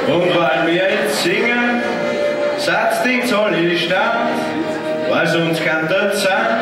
Und weil wir jetzt singen, setzt die tolle Stadt, weil sonst kann das sein,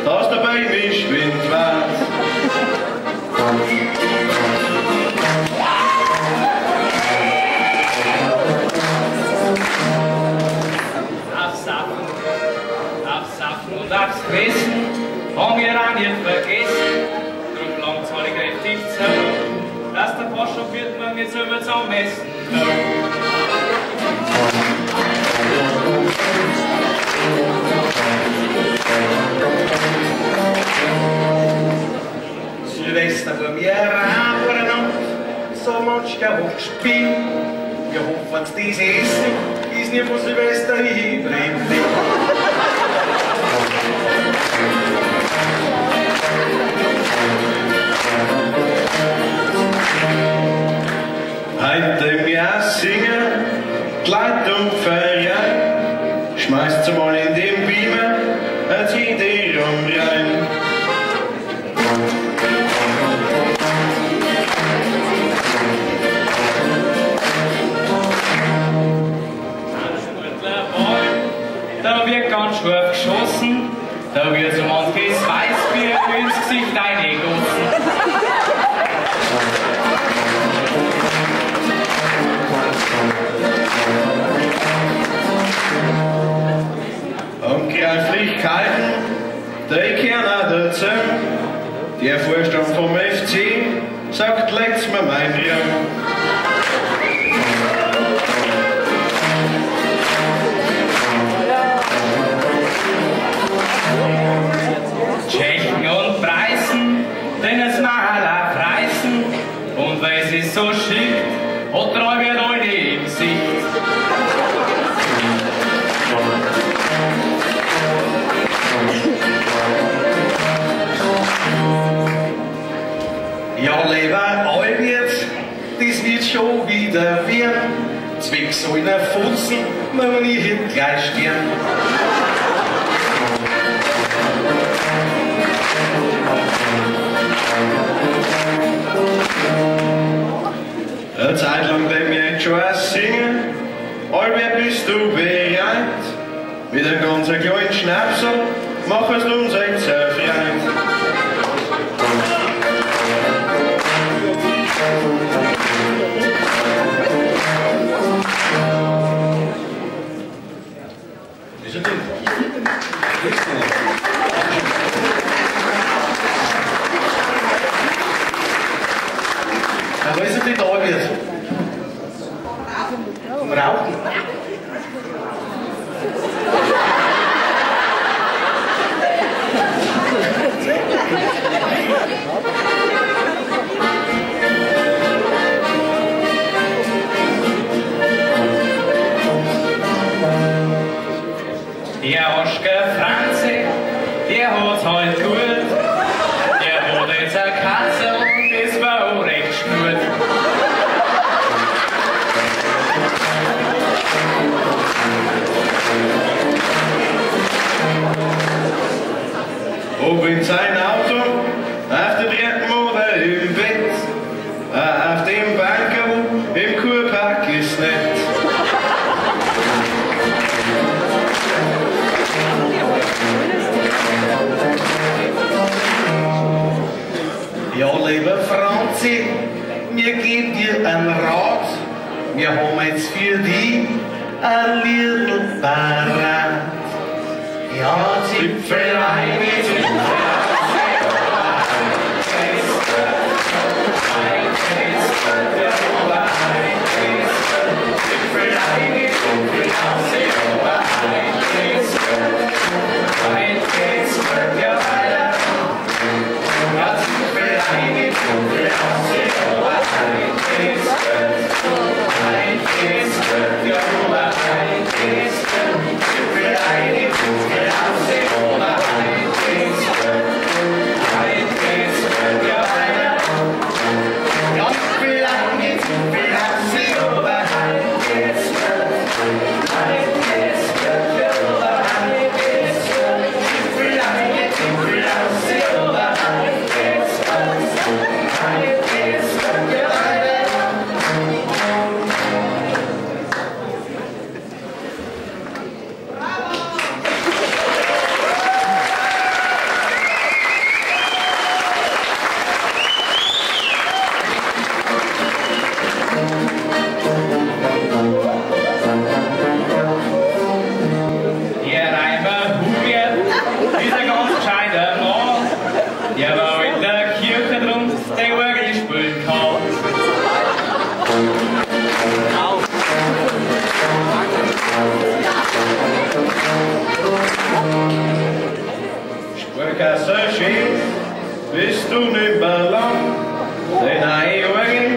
dass der Baby schwind wird. Aufsaufen, aufsaufen und aufs Fressen, haben wir auch nicht vergessen. Drum langt's alle kräftig zu, dass der Pascha wird man jetzt immer zum Essen. Silvester war mir rein, so mancher hat gespielt. Wir hoffen, das Essen ist nicht von Silvester übrig. Heute im Jahr singen, die Leute um Verein, schmeißt's mal in den Beamer, ein CD-ROM rein. Da wird ganz scharf geschossen, da wird so manches Weißbier ins Gesicht reingegossen. Und Greiflichkeiten, die kehren auch dazu. Der Vorstand vom FC sagt, legt's mir mein Riem. Tschechen und Preisen, denn es Maler preisen. Und weil sie so schickt, hat Räuber alle im Sicht. Ja, lieber Albert, das wird schon wieder werden. Zwecks einer Futzen, wenn wir nicht gleich sterben. Eine Zeit lang dem wir jetzt schon auch singen. Albert, bist du bereit? Mit einem ganz kleinen Schnapsel machst du uns jetzt ein Freund. Ist er denn? Na, wo ist er denn da, Albert? Zum Rauchen. Der Oschke Franzi, der hat's halt gut. Der hat jetzt eine Katze und das war auch recht schnurrt. Ob in sein Auto, auf der Treppe oder im Bett, auf dem Bankerl im Kurpark ist nett. Ja, lieber Franzi, wir geben dir einen Rat. Wir haben jetzt für dich ein Liedl parat. Ja, Zipfelein, Zipfelein, Der Reimer Hubert ist ein ganz gescheiter Mann, der war in der Kirche drum den Orgel spielen kann. Sparkasse Chef, bist du nimmer lang, den neue Orgel,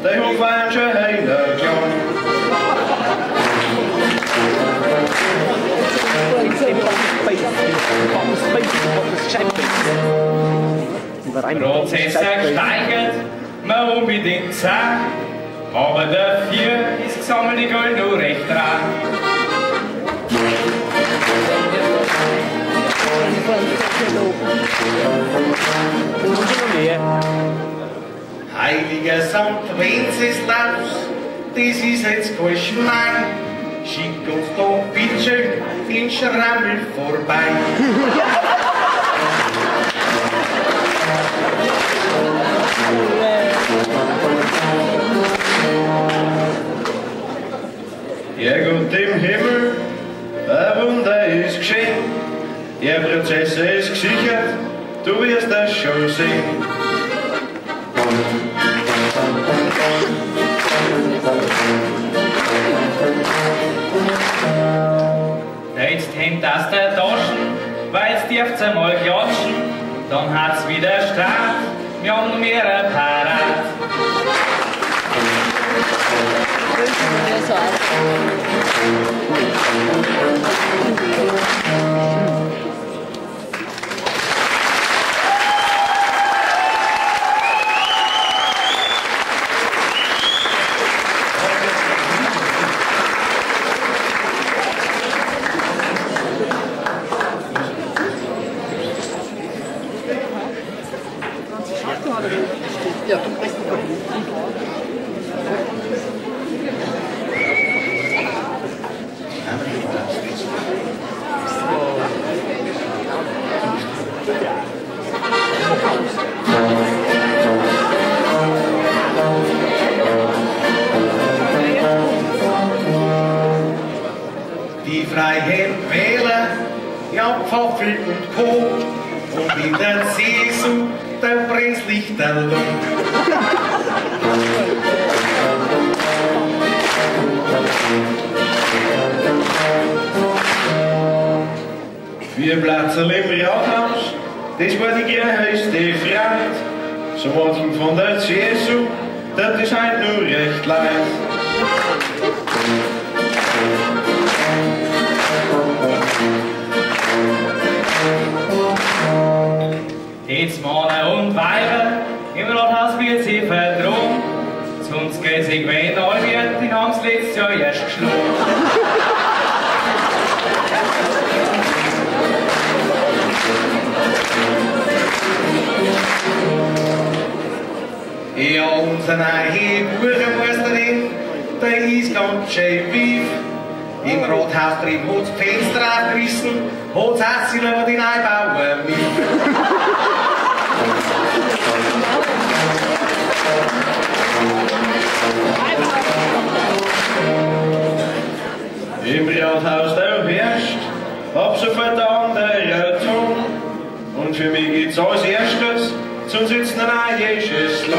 der hat fein schon heiner klang. Prozessor steigert, man unbedingt sagt, aber dafür ist gesammelte Geld nur recht rar. Heiliger Sankt Wenceslaus, das ist jetzt kein Schmarrn. Schick uns doch bitte den Schrammel vorbei. Ja Gott im Himmel, ein Wunder ist geschehen. Der Prozess ist gesichert, du wirst das schon sehen. Jetzt hängt aus der Taschen, weil's dürft's einmal klatschen, dann hat's wieder Start, wir haben noch mehrere parat. Die Freien Wähler, ja Pfaffel und Co. Und in der CSU der Prinz Lichterloh. Vier Plätze im Rathaus, das war die größte Freude. So manchem von der CSU, das ist halt nur recht leid. Jetzt Männer und Weiber, im Rathaus wird sie verdroht. Sonst geht sich wenn all wird, die haben's letztes Jahr erst geschlagen. Ja, unser neue Bürgermeisterin, der ist ganz schön wief. Im Rathaus drin hat's Fenster aufgerissen, hat's auch die Neubauer mit. Im Rathaus da herrscht ab sofort ein anderer Ton. Und für mich geht's als erstes zum Sitzen an eine Schüssel.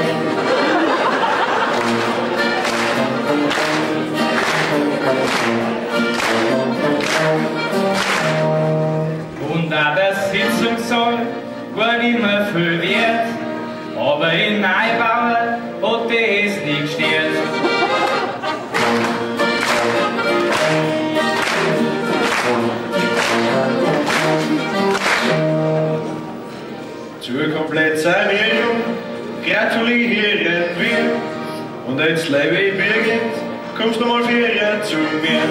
Und auch der Sitzungssaal war nicht mehr viel wert, aber in Neubauer hat das nie gestört. Zur Komplettsanierung gratulieren wir. Und jetzt, liebe Birgit, kommst du mal früher zu mir.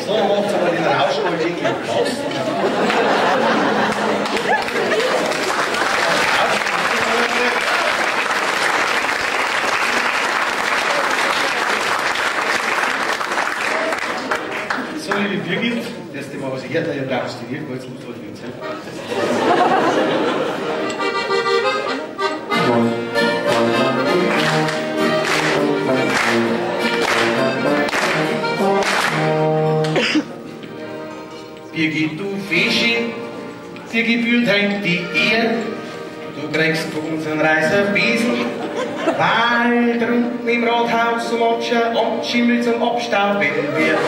So, dann macht's aber den Rauschgold irgendwie Platz. So, liebe Birgit, das ist immer was ich hört, ich brauche Fasziniert, weil jetzt muss ich nicht sein. Birgit, du Fischi, dir gebührt heim die Ehe. Du kriegst von uns einen Reiserbesen, weil drunten im Rathaus so mancher Amtsschimmel zum Abstauben wird.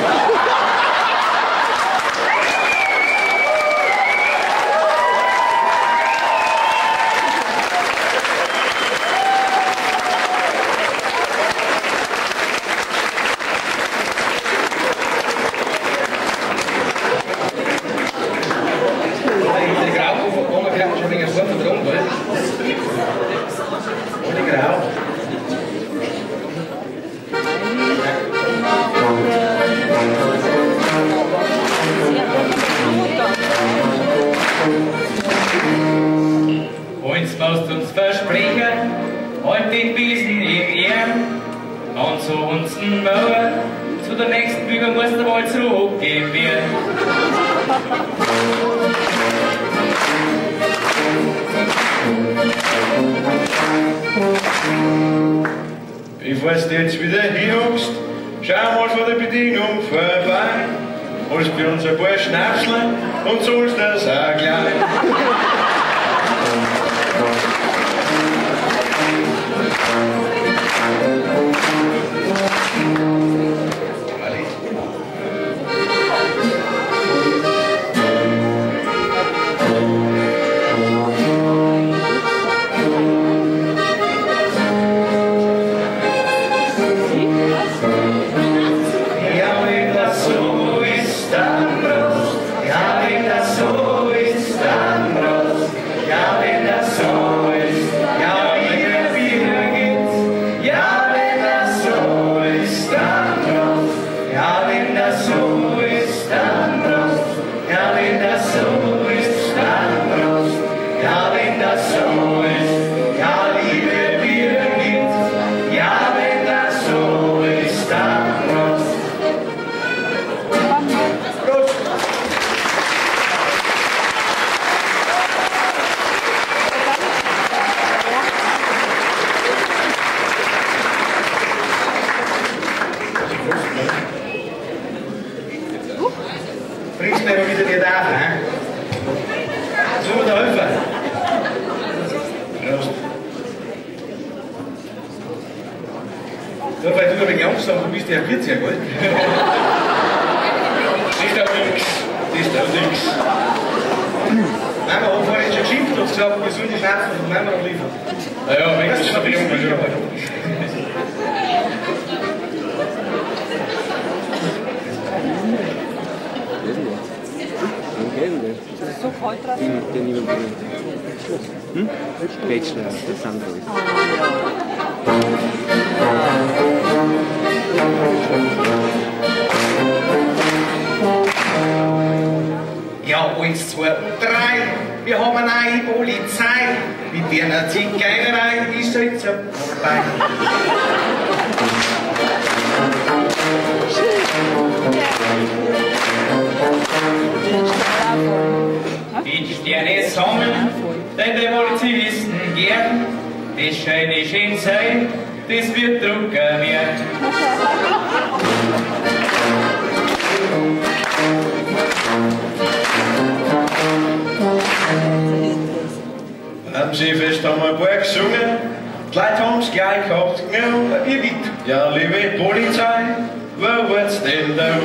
Uns versprechen, halt den Besen in Ehren, ansonsten Mauer, zu der nächsten Bürgermeisterwahl zurückgehen wir. Bevor du jetzt wieder hinhockst, schau mal vor der Bedienung vorbei, holst bei uns ein paar Schnapslein und zahlst das auch gleich. Nur weil du ein wenig Angst hast, du bist ja 40, gell? Das ist auch nix. Das ist auch nix. Nein, wir haben vorhin schon geschimpft und gesagt, wir sollen die Schnapsen von Mama liefern. Naja, wenn das schon die So kalt draußen? Den niemand hm? Bachelor, der Sandro ist. Ja, 1, 2 und 3, wir haben eine neue Polizei. Mit der Zigeunerei ist jetzt vorbei. Die Sterne sammeln, denn die Polizisten gern. Das scheine schön sein, das wird Drucker werden. Am Seefest haben wir ein paar gesungen, die Leute haben's gleich gehabt, genau. Birgit. Ja, liebe Polizei, wo wird's denn da?